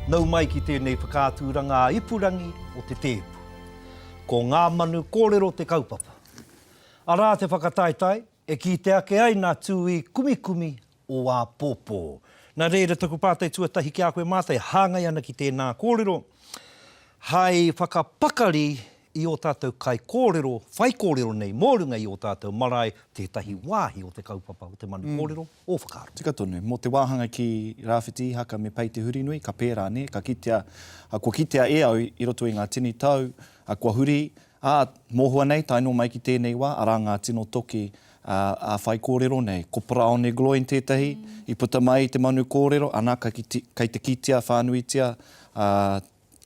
Nau mai ki tēnei whakaaturanga ā-ipurangi o te tēpu. Ko Ngā Manu Kōrero te kaupapa. Arā te whakataetae e kite ake ai nā tūī kumikumi o āpōpō. Nā reira taku pātai tuatahi ki a koe Mātai hāngai ana ki tēnā kōrero, hai whakapakari i ō tātou kaikōrero, whaikōrero nei mō runga i ō tātou marae tētahi wāhi o te kaupapa o te manu kōrero, ō whakaaro. Tika tonu. Mō te wāhanga ki Rāwhiti Ihaka me Pei Te Hurinui, ka pērā, nē, ka kitea, kua kitea e au i roto i ngā tini tau, kua huri, ā, mohoa nei, tae noa mai ki tēnei wā, arā ngā tino toki ā-whaikōrero nei. Ko Paraone Gloyne tētahi i puta mai i te manu kōrero, ana, kei te kitea whānuitia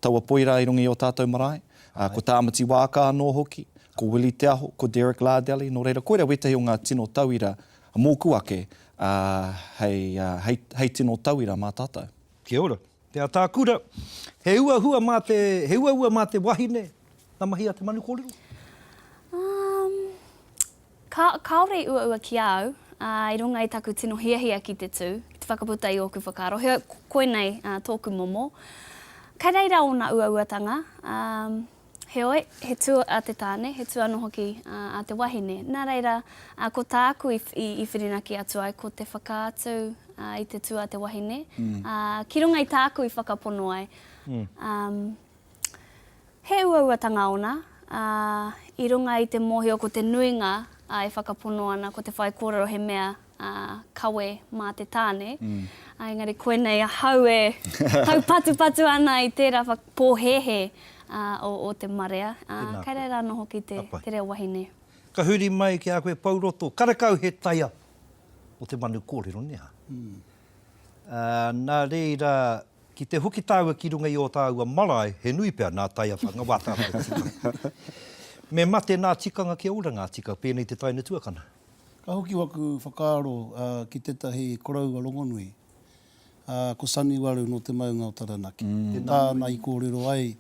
taua poi rā i runga i ō tātou marae, ā, ko Tāmati Wāka anō hoki, ko Willie Te Aho, ko Derek Lardelli, nō reira, koirā wētahi o ngā tino tauira mōku ake, ā, hei, hei, hei tino tauira mā tātou. Kia ora. Te Ataakura, he uahua mā te, he uaua mā te wahine ngā mahi a te manu kōrero? Um, Ka, kāore i uaua ki a au, ā, i runga i taku tino hiahia ki te tū, ki te whakaputa i ōku whakaaro, heoi, koinei, ā, tōku momo. Kei reira ōna uauatanga, ā, heoi, he tū a te tāne, he tū anō hoki, ā, a te wahine. Nā reira, ā, ko tāku i, i, i whirinaki atu ai, ko te whakaatu, ā, i te tū a te wahine, ā, ki runga i tāku i whakapono ai. Ā, He uauatanga ōna, ā, i runga i te mōhio ko te nuinga e whakapono ana ko te whaikōrero he mea kawe mā te tāne, ā, engari koinei ahau e taupatupatu ana i tērā pōhēhē o te marea, ā, kei reira anō hoki te reo wahine. Ka huri mai ki a koe Pouroto, karekau he taiapa o te manu kōrero, nē hā? Ā, nā reira, Ki te hoki tāua ki runga i ō tāua marae, he nui pea nā taiapa ngā wā tātou tikanga. Me mate nā tikanga kia ora ngā tika, pēnei te taina tuakana. Ka hoki waku whakaaro ki tētahi koroua rongonui, ko Sonny Waru nō te maunga o Taranaki. Ko tāna i kōrero ai,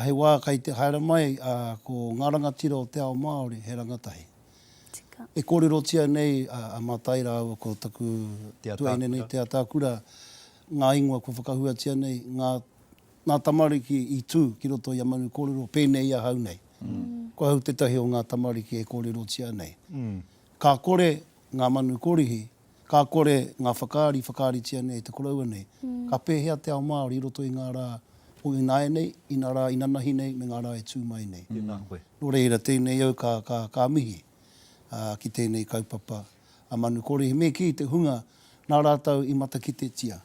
he wā kei te haere mai ko ngā rangatira o te ao Māori he rangatahi. Tika. E kōrerotia nei a Matai rāua ko taku tuahine nei, Te Ataakura, ngā ingoa kua whakahuatia nei, ngā, ngā tamariki i tū ki roto i a Manu Kōrero, pēnei i ahau nei. Ko ahau tētahi o ngā tamariki e kōrerotia nei. Ka kore ngā manu korihi, ka kore ngā whakaari whakaaritia nei e te koroua nei, ka pēhea te ao Māori i roto i ngā rā o ināianei, inarā, inanahi nei, me ngā rā e tū mai nei. Tēnā koe. Nō reira, tēnei au ka, ka, ka mihi ki tēnei kaupapa a Manu Korihi, me kī te hunga nā rātou i matakitetia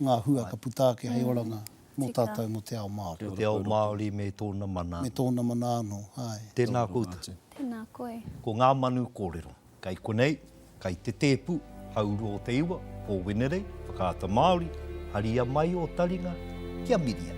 ngā hua ka puta ake hei oranga mō tātou, mō te ao Māori. Mō te ao Māori me tōna mana. Me tōna mana anō, āe. Tēnā koutou. Tēnā koe. Ko ngā manu kōrero. Kei konei, kei te tēpu, haurua o te iwa, pō Wenerei, Whakaata Māori, haria mai ō taringa kia miria.